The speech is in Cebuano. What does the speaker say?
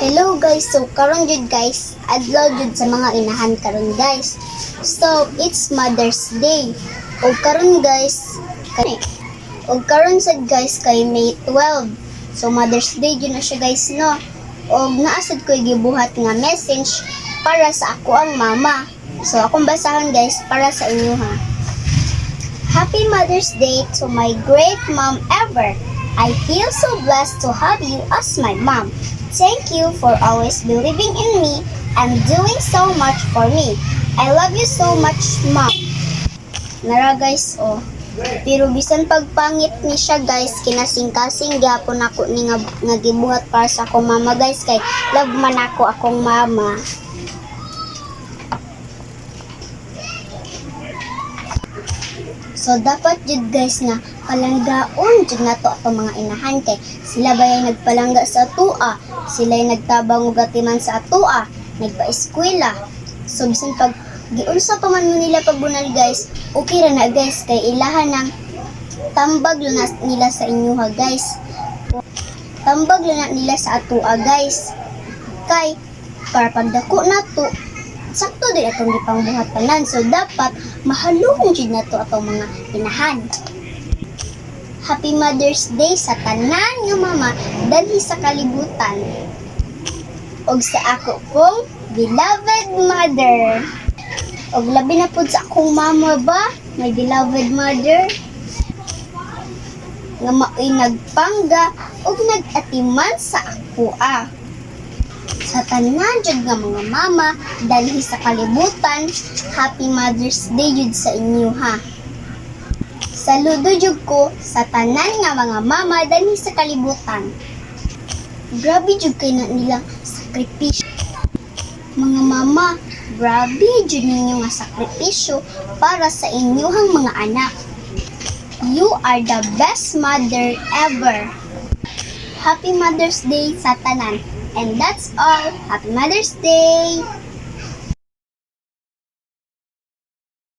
Hello guys, so karon jud guys, adlaw jud sa mga inahan karon, guys. So it's Mother's Day. Og karon guys, kay og karon sad guys kay May 12. So Mother's Day jud na siya, guys, no. Og naa sad ko'y gibuhat nga message para sa akoang mama. So akong basahon, guys, para sa inyo ha. Happy Mother's Day to my great mom ever. I feel so blessed to have you as my mom. Thank you for always believing in me and doing so much for me. I love you so much, Mom. Nara guys, oh. Pero bisan pagpangit ni siya guys, kinasing-kasing gyapon ako ni nga gibuhat para sa akong mama, guys, kay love man ako akong mama. So dapat jud guys nga palanggaon jud nato atong mga inahan kay sila ba yung nagpalangga sa atua, sila yung nagtabang og atiman sa atua, nagpa-eskwela. So bisan pag giunsa pa man mo nila pagbunal guys, okay ra na guys kay ilahan ng tambag lang na nila sa inyo ha, guys. Tambag lang na nila sa atua, guys. Kay para pagdako nato, sakto din atong gipangbuhat tanan. So dapat mahalong jud nato atong mga inahan. Happy Mother's Day sa tanan nga mama diri sa kalibutan. Og sa ako kong beloved mother. Og labi na pud sa akong mama ba, my beloved mother. Nga maoy nagpangga ug nag-atiman sa akoa. Sa tanan jud nga mga mama diri sa kalibutan, Happy Mother's Day jud sa inyo ha. Saludo jud ko sa tanan nga mga mama diri sa kalibutan. Grabe jud kay na nilang sakripisyo. Mga mama, grabe jud ninyo nga sakripisyo para sa inyuhang mga anak. You are the best mother ever. Happy Mother's Day sa tanan. And that's all. Happy Mother's Day!